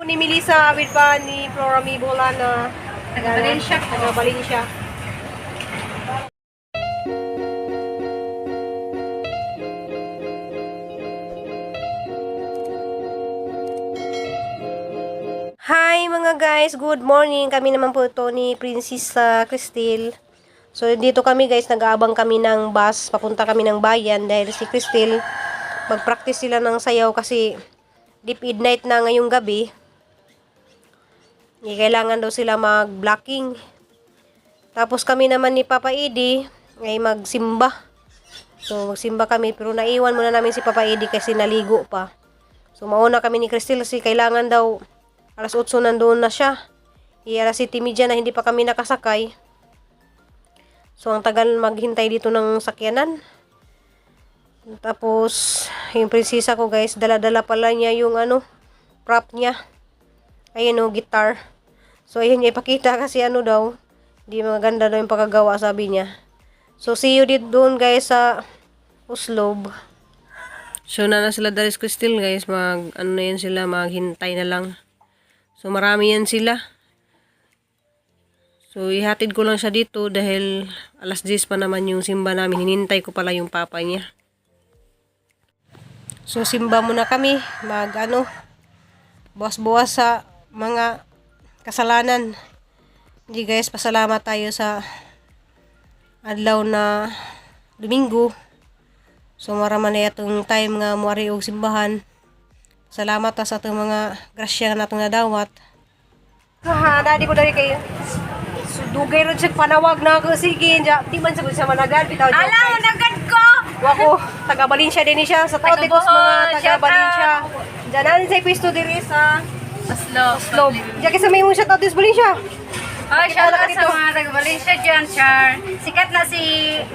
Ni Melissa, awit pa ni Flora Mibola na Taga Valencia po. Taga Valencia. Hi mga guys, good morning. Kami naman po ito ni Princess Cristel. So dito kami guys, nag-aabang kami ng bus. Papunta kami ng bayan dahil si Cristel mag-practice sila ng sayaw kasi deep id night na ngayong gabi. Eh, kailangan daw sila mag-blocking. Tapos kami naman ni Papa Edi ay magsimba. So magsimba kami pero naiwan muna namin si Papa Edi kasi naligo pa. So mauna kami ni Cristel kasi kailangan daw alas 8 nandoon na siya. I alas 7:30 na hindi pa kami nakasakay. So ang tagal maghintay dito ng sakyanan. Tapos yung prinsesa ko guys, dala-dala pala niya yung ano, prop niya. Ayun oh, guitar. So ayun niya ipakita kasi ano daw, hindi maganda daw yung pagkagawa sabi niya. So see you dito doon guys sa Oslob. So na na sila Daris Crystal guys, mag ano na yan sila, maghintay na lang. So marami yan sila. So ihatid ko lang siya dito dahil alas 10 pa naman yung simba namin. Hinintay ko pala yung papa niya. So simba muna kami, mag ano, buwas-buwas sa mga kasalanan. Hindi guys, pasalamat tayo sa adlaw na Domingo. So mara man na itong time nga muari og simbahan. Salamat ta sa atong mga grasya nga natong nadawat. Ha, daddy ko dali kayo. So, dugay ron siya panawag na ako. Sige, dya, di man sa siya managal. Bitaw, joke, Ala, guys. nagad ko! Wako, taga Valencia din ni siya. Sa taot ko sa mga Taga taga Bohol, Valencia. Diyan na sa pwesto diri sa Oslo. Slob. Diyan kasi may mong shout out sa Valencia. Oh, shout out dito. sa mga taga Valencia dyan, Char. Sikat na si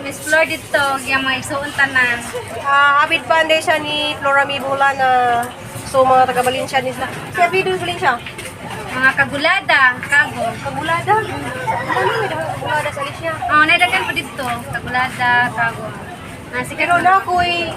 Miss Flor dito, yung mga igsuon tanan. Ah, avid fan din siya ni Flora Mibula na so mga taga Valencia ni sila. Si Avid sa Valencia. Mga kagulada, kago. Kagulada. Ano may kagulada sa Alicia? Oh, naidagan pa dito, kagulada, kago. Ah, sikat Pero na ako'y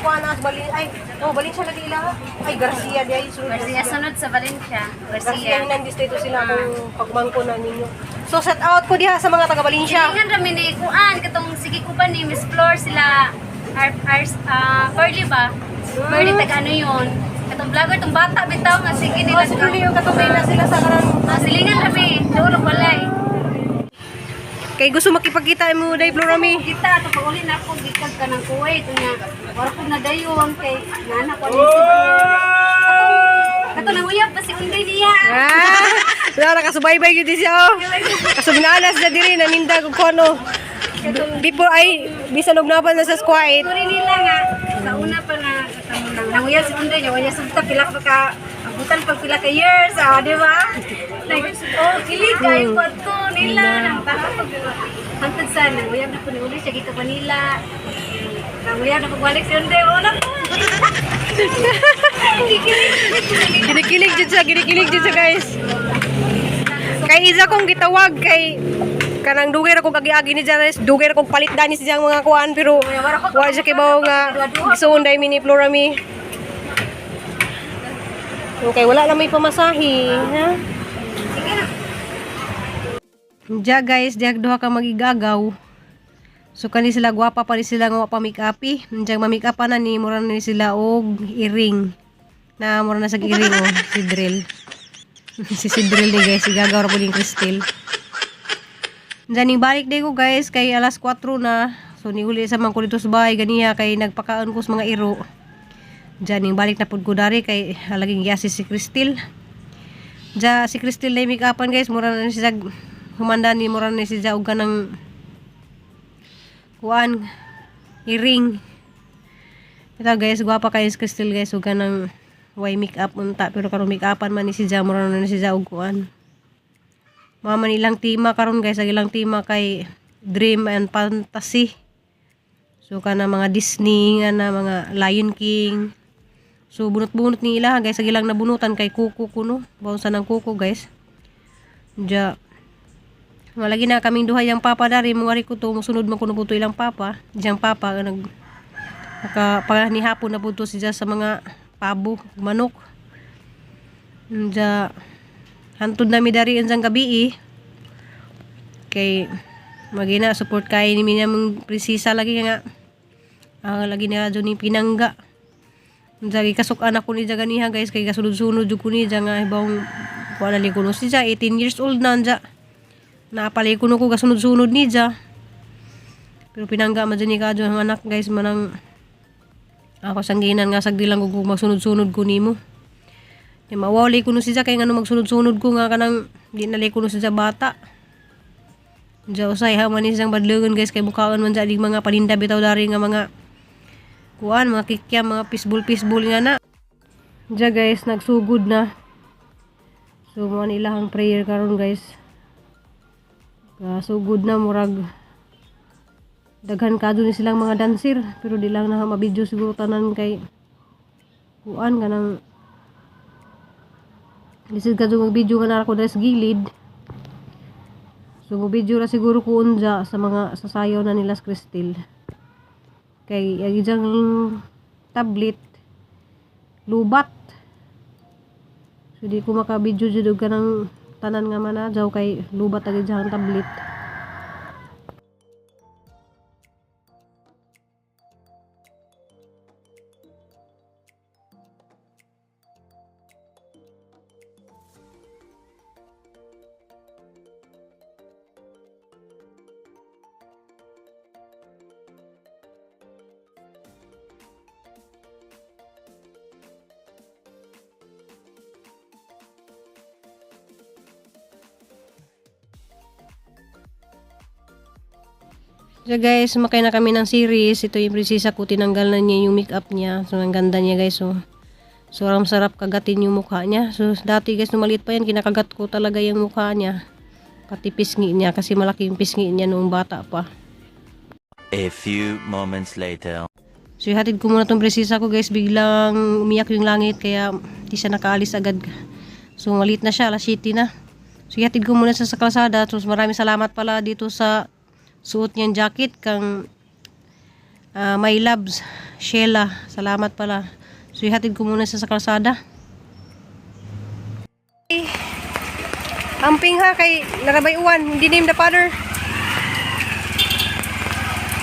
kuha na sa Valencia. Ay, oh, Valencia lagi ila. Ay, Garcia di ay sunod. Garcia, sunod sa Valencia. Garcia Garcia. yung nandito sila kung pagmangko na ninyo. So set out ko diha sa mga taga Valencia. Silingan rami ni Kuan, katong sige ko ba ni Miss Flor sila, Ar, Ar, ah, Pearly ba? Pearly tag ano yun? Katong vlogger, tong bata bitaw nga sige Oh, nila. siguro yung katungay na sila sa karang Ah, silingan rami, doon walay. Kay gusto makipagkita mo day Florami. Kita ato pag uli na ako gikag ka ng Kuwait unya. Wala ko na dayon kay nana ko ni Cebu. Kato nang uyab pa si Unday niya. Ah, wala nakasubaybay gyud siya oh. Kasubnanas na diri naninda og kuno. Before ay bisan og napan na sa squat. Turi nila nga sa una pa na katamo nang nanguyab si Unday niya wala sugta pila pa ka abutan pag pila ka years, ah, di ba? Like, oh, kilig kayo ko to nila nang pag hantod sa nanguyab na po ni uli siya gikan Manila. Nanguyab na pagbalik si Unday, oh, na po. Kikilig. Ginikilig jud siya, ginikilig jud siya guys. Kay isa kong gitawag kay kanang dugay ra kog agi-agi ni Janes, dugay ra kog palit dani sa iyang mga kuan pero wa siya kibaw nga gisuon day mi ni Florami. Okay, wala na may pamasahe, ha? Sige na. Diya guys, diya duha ka magigagaw. So kani sila gwapa pa ni sila nga wa pa make upi. Diya ma make up pa na ni mura na ni sila og iring. Na mura na sa iring oh, si Drill. Si Drill ni guys, igagaw ra po ning Crystal. Diyan ning balik day ko guys kay alas 4 na. So niuli sa man ko dito sa bahay ganiya kay nagpakaon ko sa mga iro. Diyan ning balik na pud ko dari kay laging giasi si Crystal. Diya si Crystal na make upan guys, mura na ni siya humanda ni mura na ni siya og kanang kuan iring. Ito guys, gwapa kayo si Crystal guys og kanang way make up unta pero karon make upan man ni siya mura na ni siya og kuan. Mama nilang tema karon guys, ang ilang tema kay Dream and Fantasy. So kana mga Disney nga na mga Lion King. So bunot-bunot ni ila guys, ang ilang nabunutan kay kuko kuno. Baon sa nang kuko guys. Diya malagi na kaming duha yang papa dari mungari ko to musunod man kuno puto ilang papa. Diyang papa nga nag naka panihapon na puto siya sa mga pabo, manok. Unja hantod nami dari unjang gabi eh. Kay magina support kay ni mi namong prinsesa lagi nga. Ah, lagi na adyo ni pinangga. Unja gikasuk-an ako ni ganiha, guys, kay gasunod-sunod jud ko ni nga ibang kuan na kuno siya 18 years old na unja. Napalay kuno ko gasunod-sunod ni ja. Pero pinangga man jud ni kadyo ang anak, guys, manang ako sangginan nga sagdi lang kung magsunod-sunod ko nimo. Kay mawali kuno siya kay ngano magsunod-sunod ko nga kanang di na kuno siya bata. Diya usay ha man siyang badlungon, guys, kay bukaon man dyan mga paninda bitaw dari nga mga kuan, mga kikyam, mga pisbol-pisbol nga na. Diya, guys, nagsugod na. So mo nila ang prayer karon, guys. Sugod na, murag daghan kadto ni silang mga dancer pero di lang na mabidyo siguro tanan kay kuan kanang lisod kadto mag video nga nara ko diri sa gilid. So mo video ra siguro ko unja sa mga sasayaw na nila sa Cristel kay ang ijang tablet lubat, so di ko maka-video jud og kanang tanan nga manadyaw kay lubat ang ijang tablet. So guys, sumakay na kami ng series. Ito yung prinsesa ko, tinanggal na niya yung makeup niya. So ang ganda niya, guys. So, sobrang sarap kagatin yung mukha niya. So dati, guys, nung maliit pa yan, kinakagat ko talaga yung mukha niya. Pati pisngi niya kasi malaki yung pisngi niya noong bata pa. A few moments later. So ihatid ko muna tong prinsesa ko, guys. Biglang umiyak yung langit kaya di siya nakaalis agad. So maliit na siya, alas 7 na. So ihatid ko muna siya sa kalsada. So maraming salamat pala dito sa suot niyang jacket kang my loves, Sheila. Salamat pala. So ihatid ko muna siya sa kalsada. Amping ha kay narabay uwan. Hindi name the father.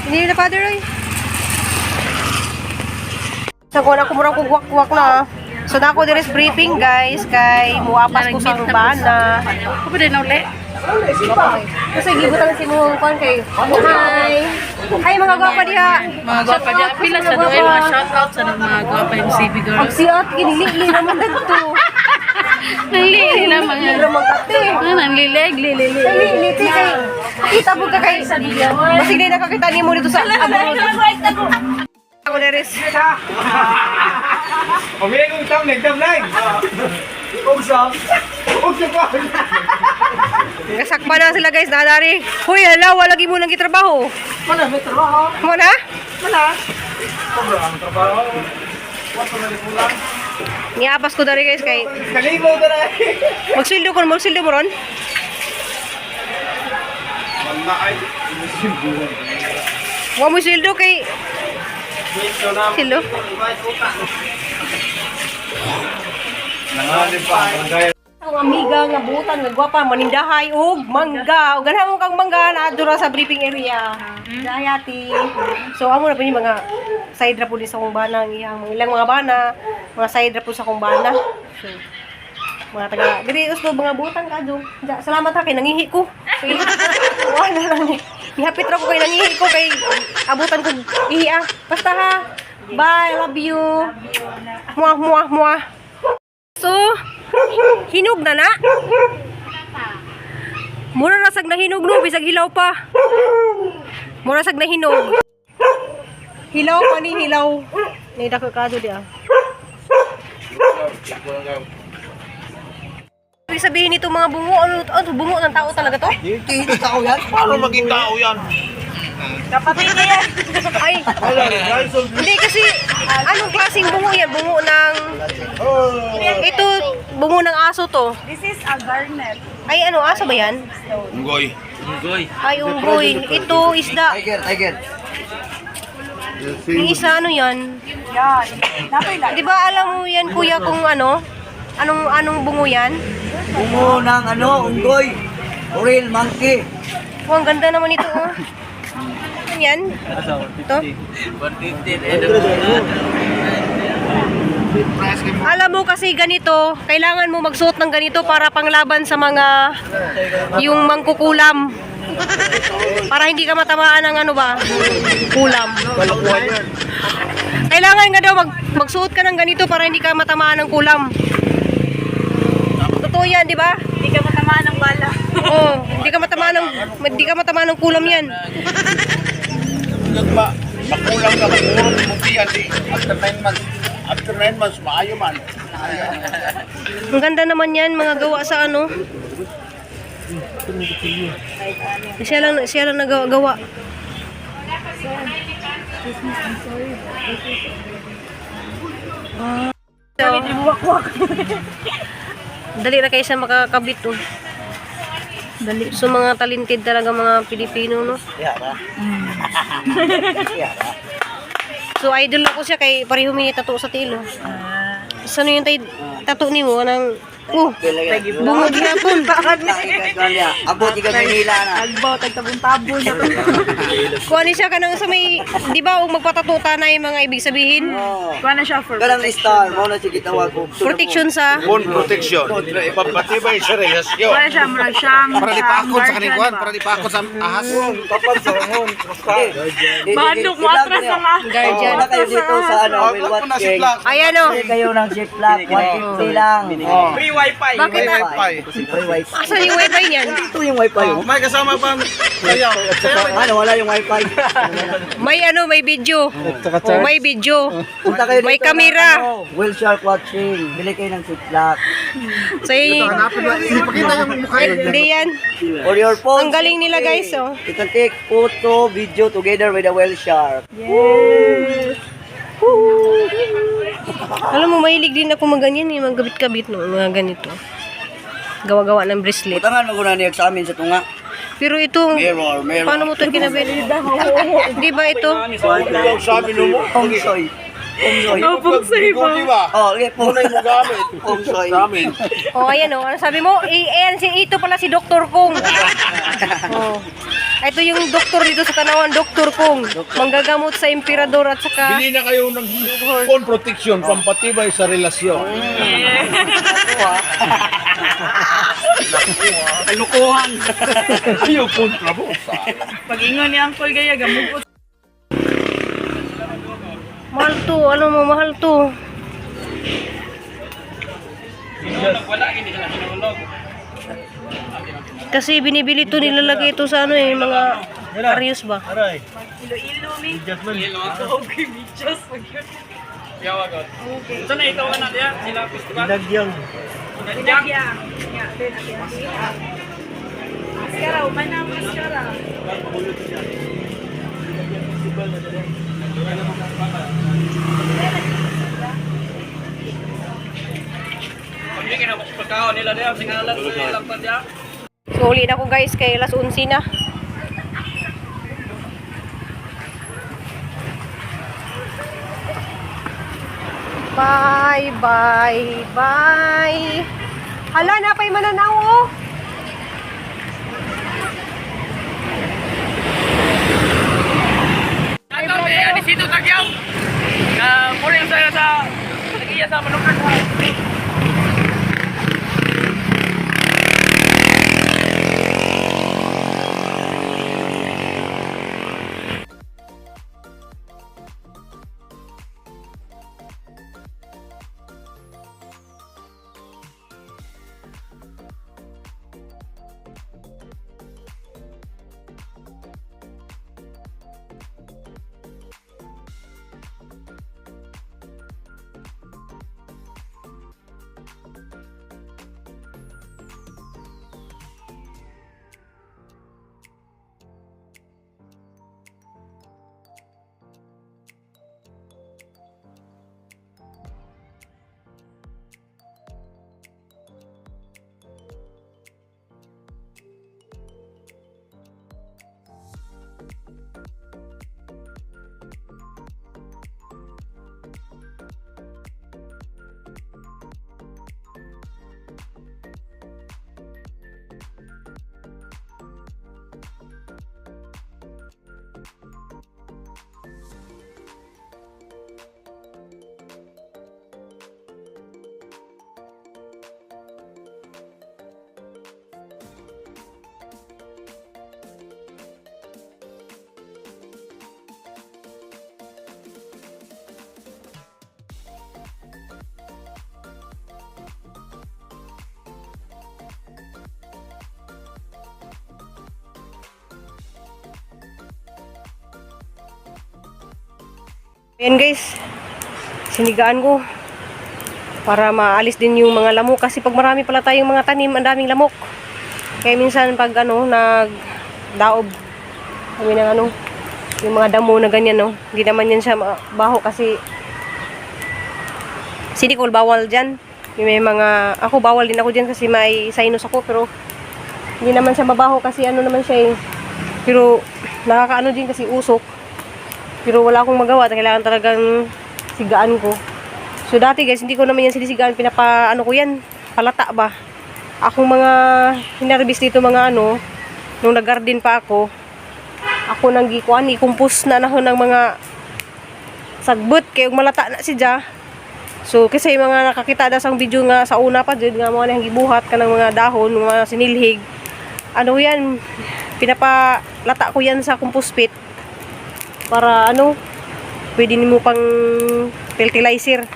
Hindi name the father oy. Sa kuha ko murang kugwak-gwak na. So na ako diri sa briefing, guys, kay muapas ko sa bana. Ako din uli. Kasi gibutan si mo kuan kay hi. Hi mga gwapa diha. Mga gwapa dyan. Pila sa doon, mga shoutout sa mga gwapa yung CB Ang girls. siat ginili naman dadto. Nanglili na mga. Ramang kate. Ah, nanglileg, lilili. Lili ti kay kita po ka kay basig na nakakita nimo dito sa abroad. Ako diri. Pamilya kong tam, nagdam lang. Og sa, og sa pa. Nasakpa na sila, guys, nadari. Hoy, hala, wala lagi mo nang gitrabaho. Wala, may trabaho. Mo na? Wala. Sobra ang trabaho. Wato na kulang. Niapas ko dari, guys, kay Kalimaw na na. magsildo ko, magsildo mo ron. Wala ay. Wa mo sildo kay sildo. Nangalim pa ang barangay. Ang amiga nga butan nga gwapa manindahay og mangga. Og ganahan mo kang mangga na ra sa briefing area. Dayati. So amo na po yung mga side ra po din sa kong bana ang iyang mga ilang mga bana, mga side ra po sa kong bana. So, mga taga diri uslo mga butan kadyo. Salamat ha kay nangihi ko. Kay wala lang ni. Nihapit ra ko kay nangihi ko kay abutan ko ihi ah. Basta ha. Bye, love you. Muah muah muah. So, hinog na na. Mura ra sag nahinog no, bisag hilaw pa. Mura sag nahinog. Hilaw pa ni hilaw. Ni dako kado di ah. Ibig sabihin nito mga bungo, ano, ano bungo ng tao talaga to? Hindi tao yan. Paano maging tao yan? Ay, hindi kasi anong klaseng bungo yan? Bungo ng ito, bungo ng aso to. This is a garnet. Ay, ano, aso ba yan? Unggoy. Unggoy. Ay, unggoy. Ito, isda. Tiger, tiger. Yung isa, ano yan? Yan. Napay lang. Di ba alam mo yan, kuya, kung ano? Anong anong bungo yan? Bungo ng ano, unggoy. Real monkey. Oh, ang ganda naman ito, oh. Ano yan? Ito? Alam mo kasi ganito, kailangan mo magsuot ng ganito para panglaban sa mga yung mangkukulam. Para hindi ka matamaan ng ano ba? Kulam. Kailangan nga daw magsuot ka ng ganito para hindi ka matamaan ng kulam. Totoo yan, di ba? Hindi ka matamaan ng bala. Oo, hindi ka matamaan ng kulam yan. Nagma, makulang ka, makurot mo tiyan, di, after 9 months, after 9 months, maayo man. Ang ganda naman yan, mga gawa sa ano. Siya lang nagawa. Ah. So, dali na kayo sa makakabit oh. Dali. So mga talented talaga mga Pilipino no. Yara. Yara. So idol ako siya kay pareho mi tattoo sa tilo. Sa ano yung tattoo nimo anang oh, bungo gihapon. Abot ka Manila na. Agbaw, tagtabon-tabon. Kuha ni siya kanang sa may, di ba, og magpatatuta na yung mga ibig sabihin? Oh. Kuha na siya for Kanang star, mo na sige tawag ko. Protection sa... Bone protection. Ipapatibay sa relasyon. Kuha na siya, murag siyang. Para di paakot sa kanikuan, para di paakot sa ahas. Kapag sa rangon. Bandok mo, atras na nga. Guardian. Wala kayo dito sa ano, Oh, will watching. Ayan o. Bili kayo ng ziplock, 150 lang. Free wifi. Bakit May wifi. Free wifi. Asan yung wifi niyan? Ito yung wifi. oh. May kasama pang sayaw. Ano, wala yung wifi. May ano, may video. Oh, may video. Punta kayo dito May camera. ng, ano, Will Shark Watching. Bili kayo ng ziplock. So, yun, Hanapin mo, ipakita yung mukha niya. hindi yan. Or your phone. Ang galing nila, guys, oh. You can take photo, video together with the whale shark. Alam mo, mahilig din ako maganyan eh, magkabit-kabit no, mga ganito. Gawa-gawa ng bracelet. Butangan mo na niya sa amin sa tunga. Pero ito, Mirror, mirror. paano mo ito kinabit? Di ba ito? Sabi mo, Feng shui. Feng shui. Feng shui ba? Di ba? Oh, okay, feng Tunay mo gamit. Feng shui. Sa amin. Oh, ayan oh. Ano sabi mo? Eh, ayan, si, ito pala si Dr. Kong. Oh. Ito yung doktor dito sa Tanawan, Dr. Kong. Manggagamot sa emperador at saka Bili na kayo ng phone protection, pampatibay sa relasyon. Kalukuhan. Ayaw kontra mo. Pag-ingon ni Uncle Gaya, gamugot. mahal to. Alam mo, mahal to. Kasi binibili to, nilalagay ito sa ano eh, mga Arius ba? Ilo-ilo mi. Okay, medyas. Ito na, ito na diya, sila festival. Nagyang. Mascara, umana ang mascara. Hindi ka na pagkaon nila diya, singalan sa ilang pa diya. So, uli na ako guys, kay alas 11 na. Bye, bye, bye. Hala, napay mananaw oh. Ato, eh, anisito tagyaw. Ka, mura yung sa, nagiya sa manukan. Ayan guys, sinigaan ko para maalis din yung mga lamok kasi pag marami pala tayong mga tanim, ang daming lamok. Kaya minsan pag ano, nagdaob kami ng ano, yung mga damo na ganyan, no. Hindi naman yan siya baho kasi sinikol bawal dyan. Yung may mga, ako bawal din ako dyan kasi may sinus ako pero hindi naman siya mabaho kasi ano naman siya eh. Pero nakakaano din kasi usok. Pero wala akong magawa. Kailangan talagang sigaan ko. So dati guys, hindi ko naman yan sinisigaan. Pinapa ano ko yan, palata ba. Akong mga hinarbis dito mga ano, nung nag-garden pa ako, ako nang gikuan, ikumpos na nahon ng mga sagbot kay ug malata na si Ja. So kasi yung mga nakakita na sa video nga sa una pa jud nga mga nang gibuhat kanang mga dahon, mga sinilhig. Ano yan, pinapalata ko yan sa compost pit para ano, pwede nimo pang fertilizer.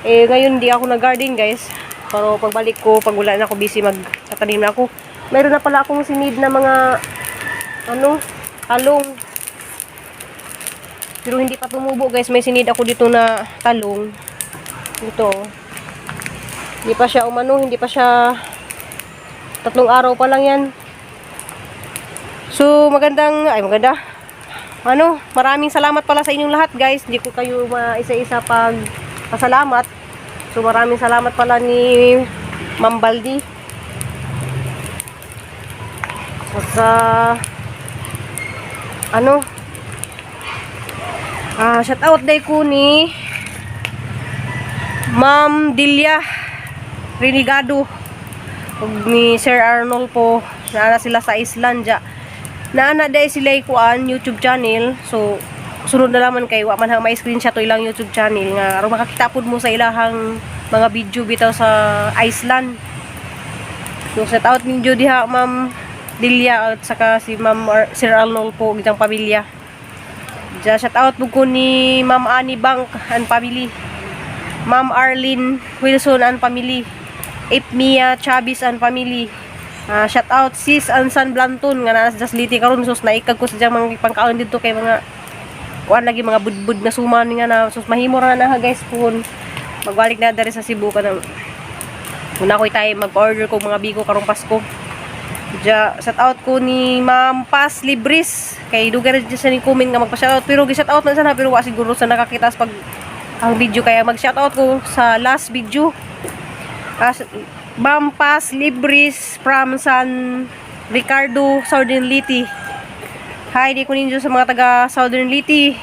Eh ngayon hindi ako nag-garden guys. Pero pagbalik ko, pag wala na ako busy magtatanim na ako. Meron na pala akong sinid na mga ano, talong. Pero hindi pa tumubo guys. May sinid ako dito na talong. Ito. Oh. Hindi pa siya umano, hindi pa siya 3 araw pa lang yan. So magandang, ay maganda. Ano, maraming salamat pala sa inyong lahat guys. Hindi ko kayo maisa-isa pag pasalamat. So maraming salamat pala ni Ma'am Baldi. Saka ano shout out day ko ni Ma'am Delia Renegado ug ni Sir Arnold po, naa sila sa Islandia. Naana day sila kuan YouTube channel. So sunod na laman kay wa man hang may screenshot to ilang YouTube channel nga aron makakita pud mo sa ilahang mga video bitaw sa Iceland. So shout out ninyo diha, Ma'am Delia at saka si Ma'am Sir Arnold po gitang pamilya. Diya, shout out po ko ni Ma'am Annie Bank and family. Ma'am Arlene Wilson and family. Ipmia Chavez and family. Shout out sis Ansan Blanton nga naa sa Liti karon, sus naikag ko sa diyang mga pangkaon dito kay mga kuan lagi mga budbud na suman nga na sus mahimo ra na ha guys kung magbalik na diri sa Cebu kanang una ko tayo mag-order ko mga biko karong Pasko. Ja, shout out ko ni Ma'am Paz Libris kay dugay ra jud siya ni comment nga magpa-shout out pero gi-shout out na sana pero wa siguro sa nakakita sa pag ang video kaya mag-shout out ko sa last video. As Ma'am Paz Libris from San Ricardo, Southern Leyte. Hi, di ko ninyo sa mga taga Southern Leyte,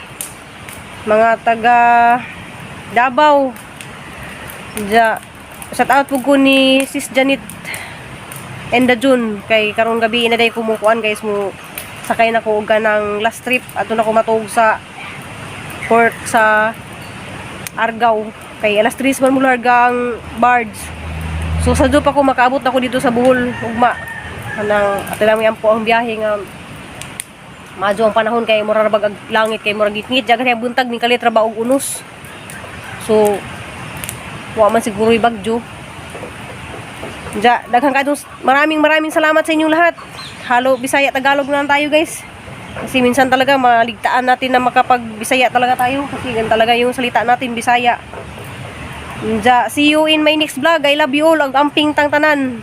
mga taga Davao. Ja, shout out po ko ni Sis Janet and the June kay karong gabi na day kumukuan guys mo sakay na ko og ng last trip ato na ko matuog sa port sa Argao kay alas 3 man mo larga ang barge. So sa pa ko makaabot ako dito sa Bohol ugma kanang ato lang po ang biyahe nga madyo ang panahon kay mura ra bag ang langit kay murag gitngit jagan ang buntag ning kalit ra ba og unos. So wa man siguro bagyo. Ja, daghan kadong maraming maraming salamat sa inyong lahat. Halo Bisaya Tagalog na lang tayo guys. Kasi minsan talaga maligtaan natin na makapag Bisaya talaga tayo kasi gan talaga yung salita natin Bisaya. Ja, see you in my next vlog. I love you all. Ang amping tang tanan.